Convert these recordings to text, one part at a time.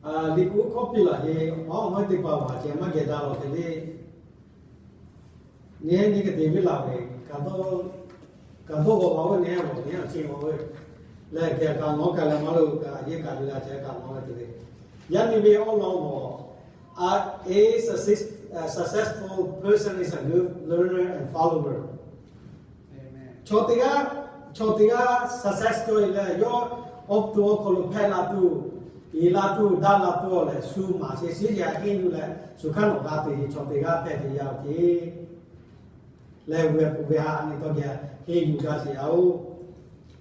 Liꞈ hpu hkawˇ piˇ laˬ heˆ, awˬ maˇ awˬ maˇ teˇ hpaˍ maˍ ceh maˇ geh daꞈ lawˬ hk'e le. Nehˬ nehˬ ka te viˉ laˬ ve, kaꞈ dawˇ g'awˬ la ve nehˬ lawˬ nehˬ a ce g'awˬ ve, leh kaꞈ nawˉ kaꞈ leh maˇ lo kaꞈ yehˇ kaꞈ ve la ceh kaꞈ nawˉ ve te ve, yaˇ nehˬ ve awˬ lawn g'awˬ, a, a successful person is a good learner and follower. Chaw teˇ g'aˇ, chaw teˇ g'aˇ success cawˬ e leh yawˇ awˬ to awˬ hk'aw lo hpehꞈ la tuˬ, iˍ la tuˬ, daꞈ la tuˬ lehˬ, shu maˍ sheˍ shiˉ yaꞈ henˇ yuˬ leh shu hk'aˇ nawˬ g'a te ve chaw teˇ g'aˇ hpehꞈ te yaˇ oˬ ce. Leh ve a hpu ve ha nyi tawˇ geh henˇ yuˬ g'a sheˍ yaˇ oˬ.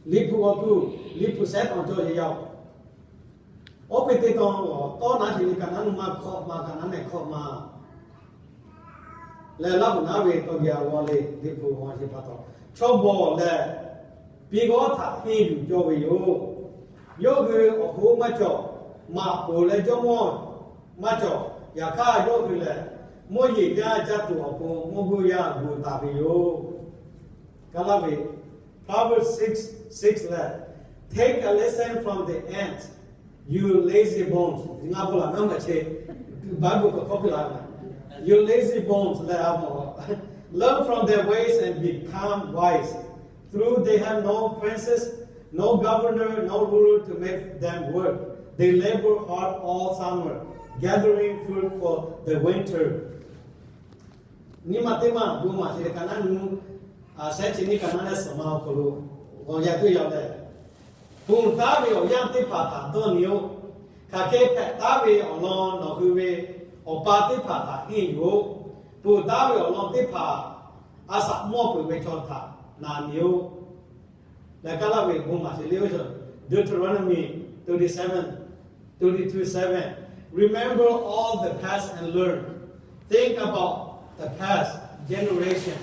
Liꞈ hpu awˬ hk'aw lo, Liꞈ hpu sehˉ tawnˍ cawˬ sheˍ yaˇ oˬ. Oˇ hk'e te tawnˍ g'awˬ tawˇ naˉ sheˍ le, kaꞈ naˉ nu maˇ hk'awꞈ ma, kaꞈ naˉ nehˬ hk'awꞈ ma leh laˇ hu naˉ ve tawˇ geh a g'awˇ le. Liꞈ hpu g'awˇ sheˍ pa taw, chaw bawˬ lehˬ piˇ g'awˇ htaꞈ henˇ yuˬ cawˇ ve yoˬ. Yawˇ hui awˬ hoˉ maˇ cawˬ, maꞈ poˍ leh jawˇmawˇ maˇ cawˬ. Yaꞈ hk'aˇ yawˇ hui lehˬ, mvuhˇ yeˬ yaˇ caˇ tuˬ awˬ pon mvuhˇ g'uˇ yaˇ gu taˍ ve yoˬ. Ka laˇ ve, Proverbs six six lehˬ, take a lesson from the ants, you lazy bones. Ngaˬ hpu laˬ ngaˇ maˬ che, Bible k'awꞈ hkawˇ piˇ laˬ, you lazy bones leh a mawˬ, learn from their ways and become wise. Though they have no princes, no governor, no ruler to make them work, they labor hard all summer, gathering food for the winter. Nyi ma teˇ maˬ bon maˍ sheˍ leh kaꞈ naˉ nu, a shehˉ chi nyi kaꞈ naˉ leh suhˍ ma awˬ hk'aw lo g'awˬ yaˇ teˇ yaˇ lehˬ, ponˬ taˉ ve awˬ yanˇ teˇ hpaˍ htaꞈ dawˇ nyi-oˆ. Hk'aˬ hk'e hpehꞈ taˉ ve awˬ lawn nawˬ hui ve awˬ pa teˇ hpaˍ htaꞈ henˇ yuˬ-oˆ. Ponˬ taˉ ve awˬ lawn teˇ hpaˍ a shaꞈ mawˇ peuˬ ve chaw htaꞈ na nyi-oˆ. Leh kaˇ laˇ ve bon maˍ sheˍ le, Deuteronomy thirty-seven, thirty-two seven. Remember all the past and learn. Think about the past generation.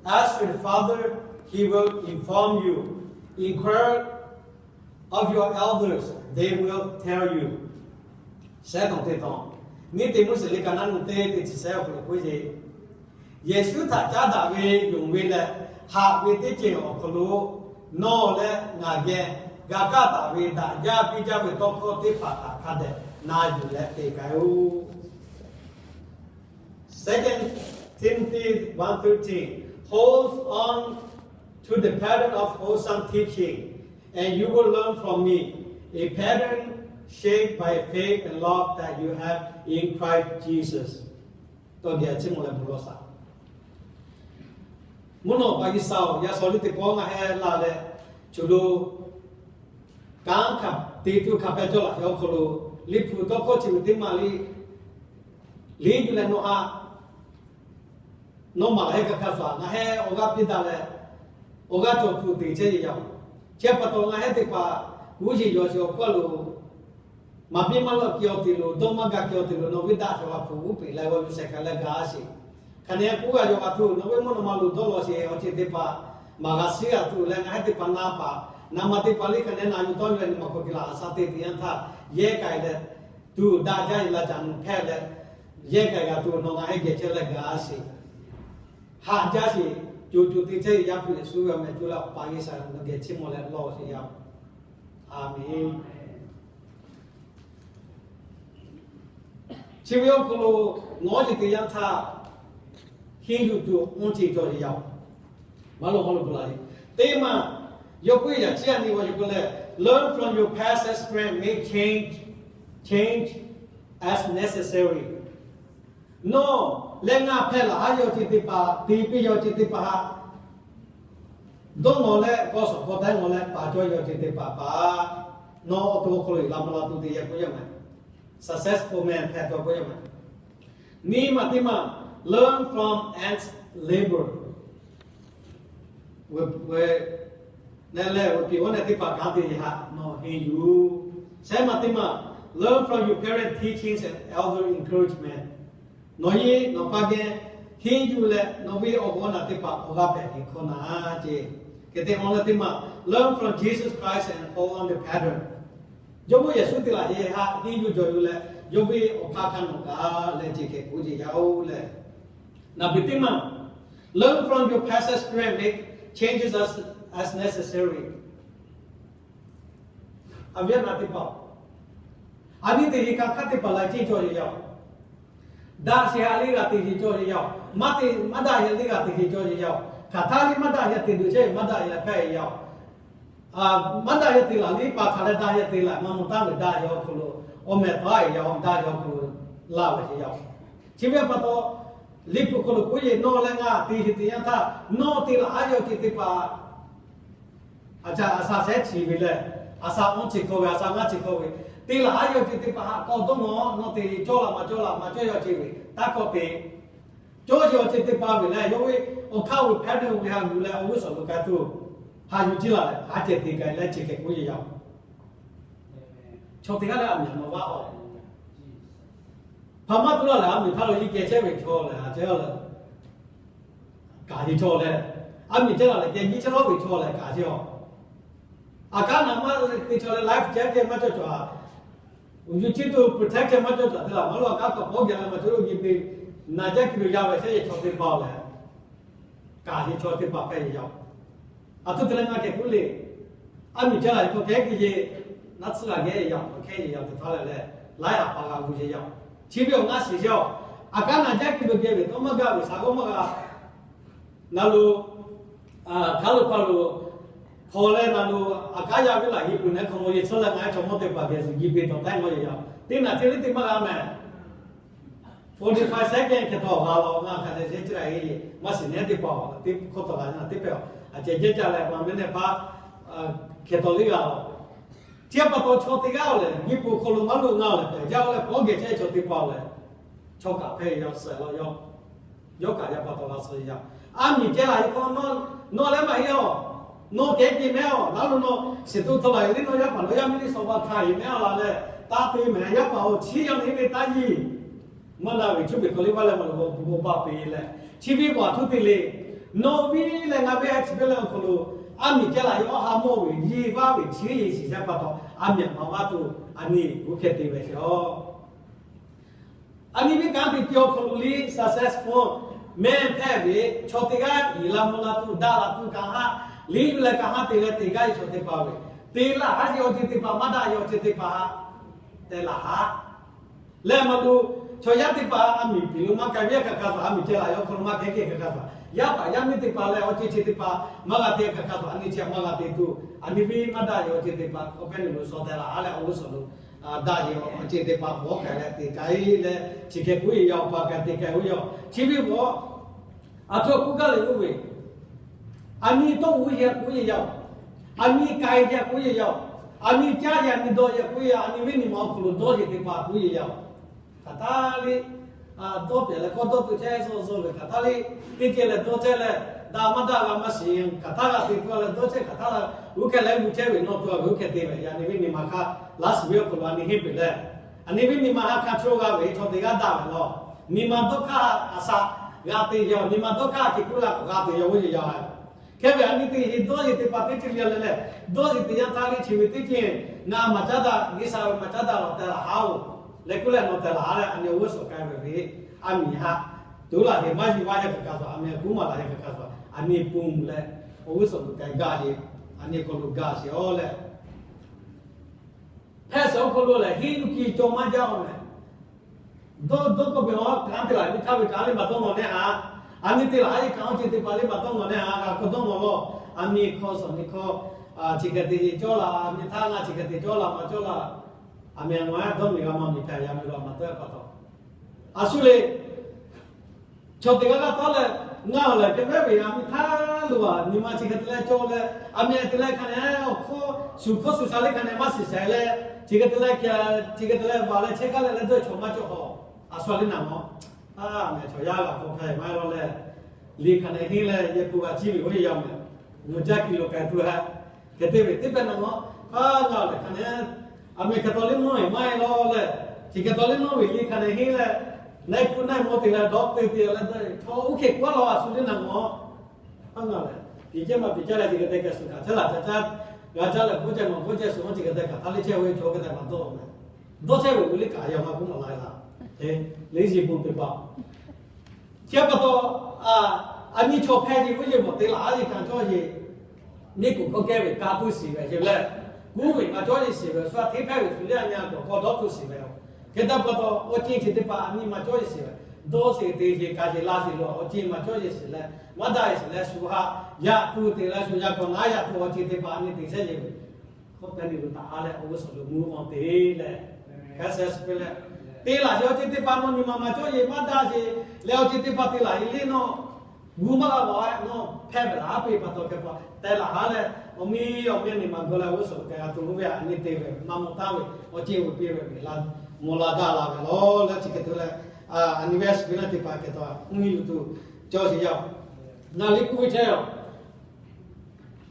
Ask your father, he will inform you. Inquire of your elders, they will tell you. Sehˉ tawˍ teˇ tawˍ, nyi teˇ mvuhˇ shiˍ le kaꞈ naˉ nu teˇ teˇ chi sehˉ awˬ hk'aw lo k'oˆ ve, Yeˍsuˆ htaꞈ caˉ daꞈ ve yonˍ ve leh haꞈ ve teˇ ceuˬ awˬ hk'aw lo nawˬ leh ngaˬ geh ga kaˇ taˍ ve daꞈ jaˇ piˇ jaˇ ve tawˇ hkawˇ teˇ hpaˍ htaꞈ hk'a dehꞈ na yuˬ leh te k'ai-oˬ. Second Timothy one thirteen, hold on to the pattern of wholesome teaching, and you will learn from me, a pattern shaped by faith and love that you have in Christ Jesus. Tawˇ geh chi mawˬ leh bon lawˬ shaˍ. Mvuhˇ naw pa G'uiˬsha-oˬ, yaꞈ shawˍ liˇ teˇ pawˆ ngaˬ heh laˬ leh, choˬ lo kanˉ hkanˍ te tuˬ hkanˍ pehˇ cawˇ laˬ ve awˬ hk'aw lo, Liꞈ hpu tawˇ hkawˇ chi ve teˇ maˬ liˇ liˇ yuˬ leh nawˬ haꞈ nawˬ maˬ laˬ heh ka hkanˍ suhˍ ngaˬ heh awˬ g'aˇ piˇ daꞈ leh, awˬ g'aˇ cawˬ tuˬ te chehˇ ve yaˇ-oˬ. Chi pa taw ngaˬ heh teˇ hpaˍ g'uˇ yeˬ yawˬ sheˍ awˬ hk'aw lo maˍ piˇ maˇ lawˆ kehˬ awˬ te lo, dawˇ maˇ gaˬ kehˬ awˬ te lo, nawˬ ve daꞈ shawˍ g'a hpu uˉ peꞈ leh g'aw yuˬ shehˍ hk'aˬ leh gaˬ a sheˍ. Hk'aˬ nehˬ k'oˆ g'a yawˬ g'a tuˬ, nawˬ ve mvuhˇ naw ma lo dawˇ law sheˍ awˬ ceuˬ teˇ hpaˍ maˍ g'a shiˉ g'a tuˬ leh, ngaˬ heh teˇ hpaˍ na paˍ na ma teˇ hpaˍ liˇ hk'aˬ nehˬ na yuˬ tawˇ yuˬ leh nyi ma hk'aw ke laˬ a shaˍ te te yanˇ htaˇ, yehˇ k'ai leh tuˬ daꞈ jaˇ ve laˇ caꞈ nu hpehˇ leh, yehˇ k'ai g'a tuˬ nawˬ ngaˬ heh geh chehˇ leh gaˬ a sheˍ. Haꞈ jaˇ sheˍ, co co te chehˇ ve Yaˇ hpu Yeˍsuˆ ve awˬ meh coˇ leh Awˬ pa G'uiˬsha nawˬ geh chiˇ mvuh leh lawˬ sheˍ yaˇ. A menˬ. Chi ve awˬ hk'aw lo ngaˬ hui te yanˇ htaˇ henˇ yuˬ tuˬ awˬ ceuˬ cawˬ sheˍ yaˇ. Maˇ lo maˇ lo bvuhꞈ laˬ ve teˇ maˬ, yawˇ k'oˆ yaꞈ chi a nyi g'aw yawˇ k'oˆ leh, learn from your past experience, make change, change as necessary. Nawˬ leh ngaˬ hpehꞈ laˬ haˉ yaw ceuˬ teˇ hpaˍ, te piˇ yaw ceuˬ teˇ hpaˍ haꞈ dawˇ nawˬ leh k'aw shawˍ k'aw taiˉ nawˬ leh paˍ cawˇ yaw ceuˬ teˇ hpaˍ paˍ, nawˬ awˬ to awˬ hk'aw lo laꞈ maˍ la tuˬ te yaꞈ k'oˆ yaˇ ma. Successful man hpehꞈ cawˬ k'oˆ yaˇ ma. Nyi ma teˇ maˬ, learn from ants' labor. Ve, ve, neh leh ve piˍ g'awˇ neh teˇ hpaˍ kanˉ te ve haꞈ nawˬ henˇ yuˬ. Shehˉ ma teˇ maˬ, learn from your parents' teachings and elder encouragement. Nawˬ yeˇ nawˬ pa geh henˇ yuˬ leh nawˬ ve awˬ g'awˇ naˬ teˇ hpaˍ awˬ g'aˇ pehꞈ ve hkawˇ na ce. Hk'e te awˬ leh teˇ maˬ, learn from Jesus Christ and follow the pattern. Jawˇmawˇ Yeˍsuˆ te laˬ ve haꞈ henˇ yuˬ jawˬ yuˬ leh, yawˇ ve awˬ hk'aˇ hk'a nawˬ gaˬ leh ce hk'e k'oˆ ce yaˇ-oˬ leh. Naˬ piˍ teˇ maˬ, learn from your past experience, make changes as, as necessary. A viˉ na teˇ hpaˍ, A nyi teˇ yeˬ kaꞈ hk'aˇ teˇ hpaˍ laiˬ ceˇ cawˇ yeˬ yaˇ-oˬ. Daꞈ sheˍ a liˇ g'a teˇ yeˬ cawˇ yeˬ yaˇ-oˬ. Maˇ te maˇ daꞈ yaˇ liˇ g'a teˇ yeˬ cawˇ yeˬ yaˇ-oˬ. Hk'aˬ htaˇ liˇ maˇ daꞈ yaˇ te duˬ chehˇ ve maˇ daꞈ yaˇ hpehꞈ yaˇ-oˬ. Maˇ daꞈ yaˇ te laˬ liˇ pa hk'aˬ leh daꞈ yaˇ te laˬ maˇ mawˬ taˉ ve daꞈ yaˇ awˬ hk'aw lo, awˬ mehˍ taˍ yaˇ awˬ daꞈ yaˇ awˬ hk'aw lo laˇ ve yaˇ-oˬ. Chi ve pa taw, Liꞈ hpu hk'aw lo k'oˆ yeˬ nawˇ leh ngaˬ te sheˍ teˇ yanˇ htaˇ nawˇ te laˬ a yaˇ awˬ ceuˬ teˇ hpaˍ a ca a sha shehˉ chi ve lehˬ, a sha awˇ chi hkawˇ ve, a sha ngaˇ chi hkawˇ ve, te laˬ a yaˇ awˬ ceuˬ teˇ hpaˍ haꞈ k'awꞈ dawˇ nawˇ, nawˇ te cawˇ laˬ maˇ cawˇ laˬ maˇ cawˇ yaˇ awˬ ceuˬ ve taˇ kawˆ te. Cawˇ sheˍ awˬ ceuˬ teˇ hpaˍ ve lehˬ, yawˇ ve awˬ hk'aˇ ve hpehꞈ ve hk'a gu leh awˬ g'uˇ suhˍ lo k'ai tuˬ haꞈ yuˬ ciˇ laˬ leh, a ceh te k'ai leh chi hk'e k'oˆ yeˬ yaˇ-oˬ. Chaw teˇ g'aˇ lehˬ, a miˬ maˇ vaˇ-oˬ. Hpaˍ maˇ tuˬ laˇ lehˬ, a miˬ htaˇ lo yiˇ keh chehˇ ve chaw lehˬ, a ceh lehˬ, kaꞈ yeˬ chaw lehˬ, a miˬ ceh laˬ lehˬ keh nyiˇ chehˇ lawˉ ve chaw lehˬ kaꞈ yeˬ-oˬ. A kaˉ naˍ maˇ te chaw lehˬ, live ceh keh maˇ cawˇ cawˬ-a. Uˬ yuˬ ciˇ tuˬ protect ceh maˇ cawˇ cawˬ te laˬ maˇ lo a kaˉ k'awꞈ pawˇ geh leh maˇ cawˇ lo nyi ve, naˍ jaˇ kuiˬ lo yaˇ ve shehˉ yeˬ chaw teˇ hpaˍ lehˬ, kaꞈ yeˬ chaw teˇ hpaˍ hpehꞈ yeˬ yaˇ-oˬ. A htoꞈ te leh ngaˬ kehˬ k'oˆ le, a miˬ ceh laˬ yeˬ hk'aw kehˉ k'oˆ yeˬ, naˉ tsuhˇ g'a geh yeˬ yaˇ, awˬ hkehˇ yeˬ yaˇ teˇ htaˇ lehˬ, laiˉ a pa g'a gu yeˬ yaˇ-oˬ. Chi ve awˬ ngaˇ shiˍ yeˬ-oˬ. A kaˉ naˍ jaˇ kuiˬ lo geh ve tawˇ maˇ gaˇ ve shaˍ g'awˇ maˇ g'a. Ngaˬ lo, hkaˉ lo pa lo hpaw leh ngaˬ lo, a kaˉ yaˇ ve laˬ yeˬ peuˬ nehˬ hk'aw lo yeˬ tsuhˇ leh ngaˬ chaw mawˇ teˇ hpaˍ geh zuhꞈ nyi ve tawˬ taiˇ ngaw yeˬ yaˇ-oˬ. Teˇ naˬ teˇ liˇ teˇ maˇ g'a mehˍ. Forty five second hk'e taw g'a law, ngaˬ hk'a dehꞈ shehˉ chi a e, maˇ shiˍ nehˉ teˇ hpaˍ-oˬ, teˇ hkawˇ taw g'a naˬ teˇ pehˍ-oˬ, a ceh jehˇ ca leh pa mehˉ nehˬ hpaˇ hk'e taw liˇ g'a-oˬ. Chi pa taw chaw teˇ g'aˇ-oˬ lehˬ, nyiˇ po hk'aw lo maˇ lo ngaˬ-oˬ lehˬ, pehˬ jaˇ-oˬ leh pawˇ geh chehˇ chaw teˇ hpaˍ-oˬ lehˬ, chaw kaꞈ hpehꞈ yaˇ suhˍ law yaˇ, yawˇ kaꞈ yaˇ pa taw g'a suh yaˇ. A miˬ ceh laˬ yeˬ hk'aw nawˇ leh maˇ heˆ-oˬ. Nawˇ kehˉ te mehˉ-oˬ, naˉ lo nawˬ shiˍ tuˬ htaw laˬ-e liˇ nawˬ yaˇ paˍ nawˬ yaˇ miˇ liˇ shawˍ baˬ hkanˍ yeˬ mehˉ-a laˬ leh, taˇ te mehˍ yaˇ paˍ-oˬ, chi yaˇ miˇ ve taˇ yiˇ. Maˇ na ve cuˇ peˬ hk'aw liˇ vaˇ leh maˇ lo g'aw bvuhꞈ baˬ peˬ leh, chi ve baˬ htuˇ te le. Nawˬ viˇ leh ngaˬ ve a chi ve leh awˬ hk'aw lo, a miˬ ceh laˬ yeˬ awˬ ha mawˇ ve nyi vaˇ ve chi yeˬ shiˍ yaˇ pa taw, a miˬ maˇ vaˇ tuˬ a nyi g'uˇ hkeh te ve sheˍ-oˬ. A nyi viˉ kanˉ te piˇ awˬ hk'aw lo liˇ successful mehˉ hpehꞈ ve chaw teˇ g'aˇ yiˬ la mvuh la tuˬ daꞈ la tuˬ kaꞈ haˆ, liˇ yuˬ leh kaꞈ haˆ te leh te gaˇ ve chaw teˇ hpaˍ ve, te laˬ haˉ yeˬ awˬ ceuˬ teˇ hpaˍ maˇ daꞈ yeˬ awˬ ceuˬ teˇ hpaˍ haˆ te laˬ haˉ. Leh maˇ lo, chaw yaˇ teˇ hpaˍ a miˬ piˍ lo maˇ k'ai ve yaˇ hk'aˬ hk'aˬ htaꞈ, a miˬ ceh laˬ yeˬ awˬ hk'aw lo maˇ kehˉ hk'e hk'aˬ hk'aˬ htaꞈ, yaˇ paˍ yaˇ miˇ teˇ hpaˍ leh awˬ ceuˬ chi teˇ hpaˍ maˇ g'a te hk'aˬ hk'aˬ htaꞈ, a nyi chi htaꞈ maˇ g'a te tuˬ, a nyi viˉ maˇ daꞈ yeˬ awˬ ceuˬ teˇ hpaˍ hk'aw pehˉ nyi lo shaw teh laˬ haˉ leh awˬ g'uˇ suhˍ lo daꞈ yeˬ awˬ ceuˬ teˇ hpaˍ bvuhꞈ k'ai leh te k'ai leh chi hk'e k'oˆ yeˬ yaˇ-oˬ, pa k'ai te k'ai-oˬ yaˇ. Chi ve bvuhꞈ, a htoꞈ k'oˆ gaˇ leh k'oˆ ve, a nyi tawˇ uˉ yeˬ k'oˆ yeˬ yaˇ-oˬ, a nyi k'ai yeˬ k'oˆ yeˬ yaˇ-oˬ, a nyi caˇ yeˬ a nyi dawˇ yeˬ k'oˆ yeˬ, a nyi viˉ nyi ma awˬ hk'aw lo dawˇ yeˬ teˇ hpaˍ k'oˆ yeˬ yaˇ-oˬ. Hk'aˬ htaˇ liˇ, dawˇ pehˍ leh kawˇ dawˇ tuˬ chehˇ suh zuh ve hk'aˬ htaˇ liˇ, teˇ ceh leh dawˇ chehˇ leh, daꞈ maˇ daꞈ g'a maˇ shiˍ, hk'aˬ htaˇ g'a te tuˬ leh dawˇ chehˇ hk'aˬ htaˇ la, uˉ hkeh leh g'uˇ chehˇ ve nawˬ tuˬ a ve uˉ hkeh te ve, a nyi viˉ nyi ma hk'aˇ laˇ shiˍ ve awˬ hk'aw lo a nyi henˇ peˬ leh, a nyi viˉ nyi ma ha hk'a chaw g'a ve chaw teˇ g'aˇ daꞈ ve law. Nyi ma dawˇ hk'aˇ a shaꞈ g'a te yaˇ, nyi ma dawˇ hk'aˇ hk'e k'oˆ la k'awꞈ g'a te yaˇ oˇ yeˬ yaˇ. Hk'e ve a nyi teˇ yeˬ dawˇ yeˬ teˇ hpaˍ teˇ ceuˬ le le leh, dawˇ yeˬ teˇ yanˇ htaˇ liˇ chi ve teˇ ceuˬ, ngaˬ maˍ caˉ daꞈ, G'uiˬsha ve maˍ caˉ daꞈ lawˬ teh laˬ haˉ-oˬ, leh k'oˆ leh nawˬ teh laˬ haˉ leh a nyi awˬ g'uˇ suhˍ k'ai ve ve, a miˬ haꞈ tuˬ laˬ ve maˇ yuˬ vaˇ yaˇ hk'aˬ hk'aˬ htaꞈ, a miˬ kuˉ maˬ laˬ yaˇ hk'aˬ hk'aˬ htaꞈ, a nyi pun leh awˬ g'uˇ suhˍ lo k'ai gaˇ ve, a nyi hk'aw lo gaˇ sheˍ-oˬ leh, hpehˇ sheˍ awˬ hk'aw lo lehˬ henˇ nuˇ ki cawˬ maˇ jaˇ-oˬ mehˍ. Dawˇ dawˇ k'oˆ ve, kanˉ te laˬ ve htaˇ ve kanˉ liˇ maˇ dawˇ nawˬ nehˉ haꞈ, a nyi te laˬ haˉ ve kanˉ awˬ ceuˬ teˇ hpaˍ liˇ maˇ dawˇ nawˬ nehˉ haꞈ, g'a hk'aw dawˇ nawˬ law. A miˬ hk'aw suhˍ miˬ hk'aw, chi hk'e te ceh cawˇ laˬ, a miˬ htaˇ ngaˬ chi hk'e te cawˇ laˬ maˇ cawˇ laˬ, a miˬ ngaˬ dawˇ miˬ g'a maˇ miˬ hpehꞈ yaˇ miˬ lo maˇ tawˆ pa taw, a shu le. Chaw teˇ g'aˇ g'aˇ tawˉ leh, ngaˬ awˬ lehˬ kehˬ mehˉ ve a miˬ htaˇ lo a nyi ma chi hk'e te leh cawˇ leh, a miˬ te leh hk'a nehˬ awˬ hkawˇ shuˍ hkawˇ shuˍ sha leh hk'a nehˬ maˇ shiˍ shaiˍ leh, chi hk'e te leh, chi hk'e te leh vaˬ leh chehˇ gaˇ leh leh dawˇ chaw maˇ cawˇ haw. A shu a le naˬ maw, a mehˬ chaw yaˇ g'a k'awꞈ hpehꞈ maˇ heˆ law leh, liꞈ hk'a nehˬ henˇ leh yehˬ pfuhˍ g'a ciˇ ve k'oˆ ve yaˇ mehˬ, nawˬ jaˇ kuiˬ lo k'ai tuˬ hehꞈ. Hk'e te ve teˇ pehˍ naˬ maw, a ngaˬ awˬ lehˬ hk'a nehˬ, a miˬ hk'e taw liˇ nawˇ heˍ maˇ heˆ law leh, chi hk'e taw liˇ nawˇ ve liꞈ hk'a nehˬ henˇ leh, na kuˬ na maw te leh dawˇ te te leh, chaw oˇ hk'e k'oˆ law a shu le naˬ maw. A ngaˬ lehˬ, piˍ cehˇ maˇ piˍ cehˇ leh chi hk'e te k'ai shuˍ kaꞈ chehˇ laˬ ca caˇ, g'a caˇ leh hpfuhˇ ceh maˬ hpfuhˇ ceh shuˍ maˇ chi hk'e te hk'aˬ htaˇ liˇ chehˇ ve chaw hk'e te maˇ dawˇ mehˬ. Dawˇ chehˇ ve k'o liˇ kaꞈ yaˇ maˇ k'oˆ maˇ la la. Liˇ zi bon teˇ hpaˍ chi pa taw, a nyi chaw hpehˇ ve k'oˆ yeˬ mawˬ te laˬ a yeˬ kanˉ cawˇ yeˬ, neˇ kuˬ hkawˇ kehˇ ve ka tuˇ shiˍ ve ce leh, Kuˉ ve maˇ cawˇ yeˬ shiˍ ve, shu aꞈ hteˇ hpehˇ ve shu le a nyi a k'awꞈ k'awꞈ dawˇ tuˬ shiˍ ve, hk'e te pa taw awˬ ceuˬ chi teˇ hpaˍ a nyi maˇ cawˇ yeˬ shiˍ ve, dawˇ sheˍ te sheˍ kaꞈ sheˍ la sheˍ lo awˬ ceuˬ maˇ cawˇ yeˬ shiˍ leh, maˇ daꞈ sheˍ leh shu haꞈ yaꞈ tuˬ te leh shu yaꞈ k'awꞈ naˉ yaꞈ tuˬ awˬ ceuˬ teˇ hpaˍ a nyi te sheˍ yeˬ ve, hk'aw te ni lo taꞈ ha leh awˬ g'uˇ suhˍ lo mvuhˇ maw te leh, hk'e sheh shu ve leh, te laꞈ sheˍ awˬ ceuˬ teˇ hpaˍ nawˬ nyi ma maˇ cawˇ yeˬ maˇ daꞈ sheˍ leh awˬ ceuˬ teˇ hpaˍ te laꞈ yeˬ le nawˬ gu maˇ g'a g'awˬ a nawˬ hpehˇ ve laˬ haˉ peˇ pa taw hk'e pa teh laˬ haˉ leh, awˬ miˇ awˬ miˇ a nyi ma g'aw leh awˬ g'uˇ suhˍ lo k'ai g'a tuˬ ve a nyi te ve maˇ maw taˍ ve awˬ ceuˬ ve piˇ ve la, mawˬ la daꞈ la ve lawˬ leh chi hk'e te leh, a nyi ve a shu piˇ laˇ teˇ hpaˍ hk'e taw mvuhˇ yeˬ lo tuˬ cawˇ sheˍ yaˇ-oˬ. Ngaˬ liꞈ k'oˆ ve chehˇ-oˬ,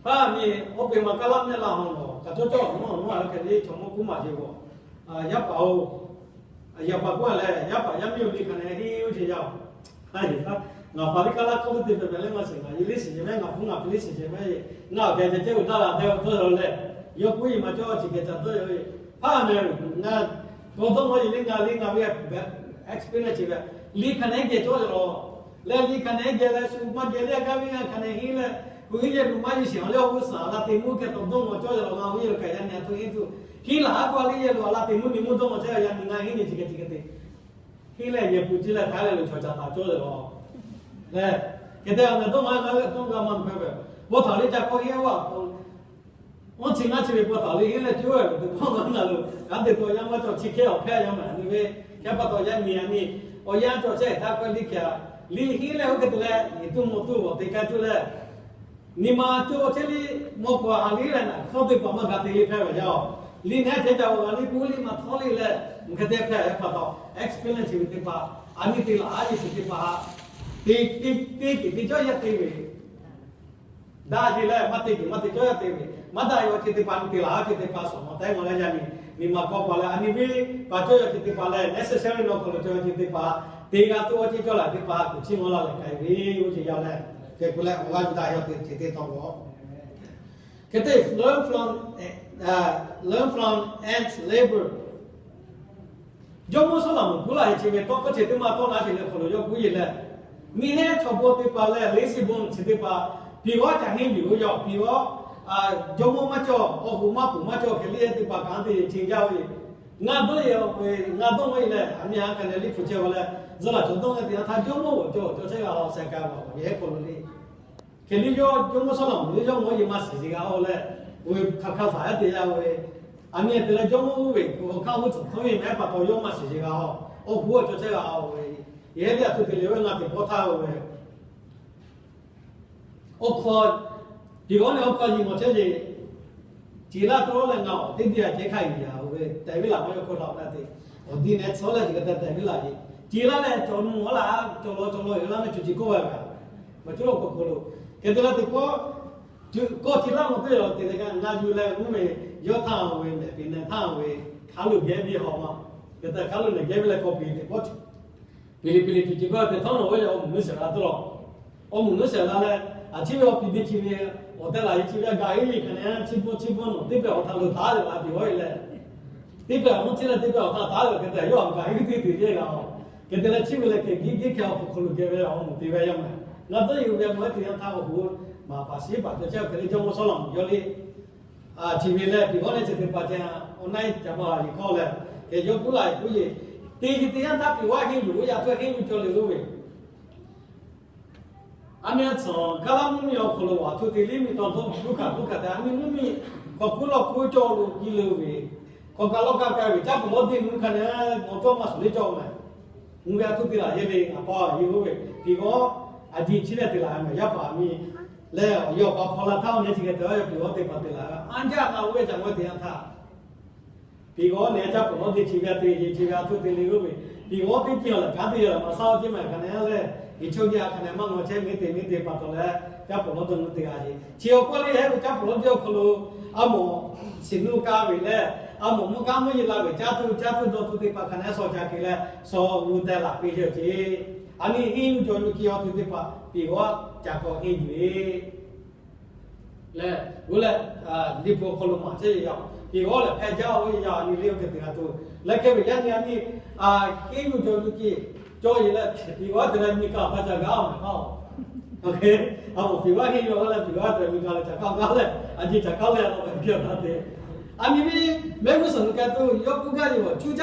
Hpaˇ miˬ awˬ peꞈ maˬ kaˇ laˇ mehˆ la hawˬ lawˬ kaꞈ cawˇ cawˇ mvuhˇ awˬ nuˉ a hk'e le chaw mawˇ kuˉ maˬ jeˬ g'awˬ. Yaˇ paˍ-oˬ, yaˇ paˍ k'oˆ a lehˬ, yaˇ paˍ yaˇ miˇ-oˬ, liꞈ hk'aˬ nehˬ henˇ oˇ ceuˬ yaˇ-oˬ. Ngaˬ faˍ liˇ kaˇ laˇ hk'oˆ lo te pehˬ pehˬ leh maˇ shiˍ, ngaˬ yeˬ liˇ shiˍ jeˬ mehˆ, ngaˬ hpu ngaˬ pi liˇ shiˍ jeˬ mehˆ, ngaˬ awˬ kehˬ ceh ceh uiˍ daˇ la te awˬ tawˇ yaw leh, yawˇ k'oˆ yeˬ maˇ cawˇ, chi kehˬ ca tawˇ yaw ve. Hpaˇ mehˍ ngaˬ k'awꞈ dawˇ nawˉ yeˬ le, ngaˬ le ngaˬ ve experience ve, liꞈ hk'aˬ nehˬ geh cawˇ ve lawˬ. Leh liꞈ hk'aˬ nehˬ geh leh shu maˇ geh le, a gaˇ ve ngaˬ hk'aˬ nehˬ henˇ leh, kuˬ henˇ yehˬ lo maˇ yeˬ shiˍ a leh awˬ g'uˇ suhˍ a la te mvuhˇ hk'e taw dawˇ nawˉ cawˇ ve lawˬ, ngaˬ hui yehˬ lo kaꞈ yaˇ nyi a htoꞈ henˇ tuˬ, henˇ laˬ haˉ k'oˆ a le yehˬ lo a la te mvuhˇ nyi mvuhˇ dawˇ nawˉ cawˇ ve yaˇ nyi ngaˬ henˇ nyi chi hk'e chi hk'e te henˇ leh yehˬ pui ciˇ leh htaꞈ leh lo chaw ca taˍ cawˇ ve lawˬ. Leh hk'e te a meh dawˇ maˇ g'a ve dawˇ g'a maˇ hpehꞈ ve, bon htaꞈ le ca k'awꞈ henˇ a, aˉ chi ngaˇ chi ve bon htaꞈ le henˇ leh cawˇ ve tuˬ kawˇ ngaˬ ngaˬ lo kanˉ te tuˬ yaˇ maˇ cawˬ chi hkehˇ awˬ hpehˇ yaˇ maˬ nyi ve, hkehˇ pa taw yaˇ nyi a nyi awˬ yanˇ cawˬ chehˇ htaˇ k'awꞈ liˇ hkeh a, liꞈ henˇ leh oˇ hk'e te leh nyi tuˇ mvuh tuˇ awˬ te kaˇ tuˬ leh, nyi ma cawˇ chehˇ liˇ mawˇ k'awꞈ a liˇ leh naˬ hkawˇ teˇ hpaˍ maˇ g'a te le hpehˇ ve yaˇ-oˬ. Liꞈ nehˬ ceh ca awˬ g'a liˇ k'oˆ liˇ maˇ htawˇ liˇ leh, mvuhˇ hk'e te hpehˇ ve pa taw experience chi ve teˇ hpaˍ, a nyi te laˬ a yeˬ chi teˇ hpaˍ, te te te te cawˇ yaˇ te ve daꞈ jeˬ leh maˇ te jeˬ maˇ te cawˇ yaˇ te ve, maˇ daꞈ ve awˬ ceuˬ teˇ hpaˍ nyi te laˬ a ceuˬ teˇ hpaˍ shawˍ maw tehˉ maw leh yaˇ nyi, nyi ma kawˇ pa leh a nyi ve pa cawˇ yaˇ ceuˬ teˇ hpaˍ leh necessary nawˬ hk'aw lo cawˇ yaˇ ceuˬ teˇ hpaˍ, te g'a tuˬ awˬ ceuˬ cawˇ laˬ teˇ hpaˍ kuˬ chiˇ mvuh laˇ leh k'ai ve, oˇ ceuˬ yaˇ leh, hk'e k'oˆ leh awˬ g'aˇ yuˬ daꞈ yaˇ te te taw lawˬ. Hk'e te learn from, learn from ants' labor. Jawˇmawˇ Sawˉlaꞈmonˍ kuˉ laˬ ve chi ve tawˇ hkawˇ chi teˇ maˇ tawˇ na chi leh hk'aw lo yawˇ k'oˆ yeˬ leh, miˬ hehˉ chaw bon teˇ hpaˍ leh lazy bone chi teˇ hpaˍ, piˍ g'awˇ ca henˇ yuˬ ve yaˇ-oˬ. Piˍ g'awˇ jawˇmawˇ maˇ cawˇ, awˬ hoꞈ maˇ poˬ maˇ cawˇ hk'e le teˇ hpaˍ kanˉ te yeˬ ceh jaˇ ve, ngaˬ dawˇ yeˬ ngaˬ dawˇ maˇ yeˬ leh a miˇ a hk'a leh liꞈ hpu ceh g'a leh, zuhꞈ laˬ cawˬ dawˇ g'a te a htaˇ jawˇmawˇ g'awˬ cawˬ cawˬ chehˇ g'a a sheh ka g'a ve hehˉ hk'aw lo le. Hk'e le yawˇ Jawˇmawˇ Sawˉlaꞈmonˍ le yawˇ mawˇ yeˬ maˇ shiˍ jeˬ g'a-oˬ leh, oˇ ve hk'aˬ hk'aˬ htaꞈ yaˇ te yaˇ ve, a miˇ te leh jawˇmawˇ g'uˇ ve hk'aˬ hk'aˇ g'uˇ tcuhˍ hkawˇ ve mehˉ pa taw yawˇ maˇ shiˍ jeˬ g'a-oˬ. Awˬ hoꞈ awˬ cawˬ chehˇ g'a-oˬ ve, yehˇ ve a htoꞈ te le ve ngaˬ teꞈ pawˇ htaˇ-oˬ ve, awˬ hk'aw, piˍ g'awˇ leh awˬ hk'aw yiˬ mawˬ chehˇ jeˬ, ceˬ laˇ tawˆ leh ngaˬ awˬ teˇ diˇ a ceh hk'a yiˬ yaꞈ-oˬ ve tehꞈ ve laˬ maˇ yaw hkawˇ htaꞈ awˬ na te, awˬ diˇ nehˬ tcuhˉ leh ceˬ g'a tehꞈ tehꞈ ve laˬ ve, ceˬ laˇ leh cawˬ nu mawˬ laˇ, cawˬ law cawˬ law yeˬ laˇ meh cawˬ ceˬ k'oˆ ve kaꞈ, maˇ cawˬ law k'o k'o lo, hk'e te leh teˇ pawˆ kawˇ ceˬ laˇ mawˬ teˇ yaw te leh kaꞈ ngaˬ yuˬ leh mvuhˇ ve yawˇ htaˇ ve mehˬ piˍ nehˬ htaˇ ve hk'a luˬ geh ve haw ma, hk'e te hk'a luˬ nehˬ geh ve leh kawˇ piˍ teˇ pawˆ piˍ liꞈ piˍ liꞈ tuˬ ceˬ k'oˆ ve teˇ htawˇ nawˬ oˇ ve awˬ meuꞈ nuˇ shehˍ la tuˬ lawˬ. Awˬ meuꞈ nuˇ shehˍ la leh, a ciˉ ve awˬ piˍ biˇ chi ve awˬ tehˉ laˬ yeˬ chi ve a gaˬ iˉ ve hk'e nehˬ chi bvuhˇ chi bvuhˇ nawˬ teˇ pehˍ awˬ htaꞈ lo taˉ ve la piˍ g'awˇ e leh, teˇ pehˍ awˬ mvuhˇ chi leh teˇ pehˍ awˬ htaꞈ taˉ ve hk'e te yawˇ a gaˬ iˉ teˇ teˇ ve g'a-oˬ. Hk'e te leh chi ve leh hk'e giˉ giˉ hk'e awˬ hk'aw lo geh ve awˬ meuꞈ te ve yaˇ ma, ngaˬ dawˇ yeˬ ve mawˬ teˇ yanˇ htaˇ awˬ hoꞈ maˍ paˍ shiˉ paˍ cawˬ chehˇ hk'e le Jawˇmawˇ Sawˉlaꞈmonˍ yawˇ le, chi ve leh piˍ g'awˇ leh chi teˇ hpaˍ ceh awˬ na-e ca ma a yeˬ hk'aw leh, hk'e yawˇ kuˉ laˬ kuˉ yeˬ, teˇ teˇ yanˇ htaˇ piˍ g'awˇ henˇ yuˬ ve yaˇ htaˇ henˇ yuˬ cawˇ le g'oˇ ve, a miˇ a tcuhˍ kaˇ laˇ mvuhˇ miˬ awˬ hk'aw lo a htoꞈ te liˇ miˬ taw dawˇ kuˉ kaꞈ kuˉ kaꞈ tehꞈ a miˇ mvuhˇ miˬ hk'aw kuˉ lawˬ kuˉ cawˇ lo piˇ le ve, hk'aw kaꞈ lawˇ kaꞈ k'ai ve caˇ peuˬ lawˇ deˇ mvuhˇ hk'a nehˬ mawˬ cawˇ maˇ shuˍ le cawˇ meh. Mvuhˇ ve a htoꞈ te laˬ yehˇ le ngaˬ pa yeˬ g'oˇ ve, piˍ g'awˇ a jiˇ chi leh te laˬ meh yaˇ paˍ miˇ leh awˬ yawˇ awˬ pa hpaw la htaˇ oˇ nehˬ chi hk'e te a piˍ g'awˇ teˇ hpaˍ te laˬ a jaˇ ngaˬ oˇ ve caꞈ g'awˇ te yanˇ htaˇ, piˍ g'awˇ nehˬ caˇ peuˬ lawˇ deˇ chi ve a te yeˬ chi ve a htoꞈ te le g'oˇ ve, piˍ g'awˇ teˇ ceuˬ lehˬ kanˉ te yaˇ lehˬ maˇ shaˉ oˇ ceˇ meh hk'a nehˬ leh, yeˬ chaw geh a hk'a nehˬ maˇ ngaw chehˇ miˇ te miˇ te pa taw leh, caˇ peuˬ lawˇ dawˇ nu te g'a yeˬ chi awˬ hk'aw le hehˉ ve caˇ peuˬ lawˇ deˇ awˬ hk'aw lo a mawˬ shiˍ nu ka ve leh, a mawˬ mvuhˇ kaˇ mvuhˇ yeˬ la ve caˇ tuˬ caˇ tuˬ dawˇ tuˬ teˇ hpaˍ hk'a nehˬ shaw ca ke leh shaw g'u teh laˬ piˇ yeˬ ce. A nyi henˇ yuˬ cawˬ yuˬ ke awˬ htoꞈ teˇ hpaˍ piˍ g'awˇ ca k'awꞈ henˇ yuˬ e leh, g'oˇ leh, liꞈ hpu awˬ hk'aw lo maˍ chehˇ ve yaˇ, piˍ g'awˇ lehˬ hpehˇ jaˇ ve yaˇ a nyi le oˇ hk'e te g'a tuˬ leh hk'e ve yaˇ nyi a nyi, henˇ yuˬ cawˬ yuˬ ke cawˬ yeˬ leh piˍ g'awˇ te leh nyi ka awˬ hk'aˇ ca g'aˇ meh hk'aˇ, a mawˬ piˍ g'awˇ henˇ yuˬ a leh piˍ g'awˇ te leh nyi ka leh ca hk'aˇ g'aˇ leh a jiˇ ca hk'aˇ leh a ve ke awˬ hk'aˇ te A miˍ ve mehˆ g'uˇ suhˍ lo ka tuˬ yawˇ k'oˆ gaˇ ve awˬ cuˇ jaˇ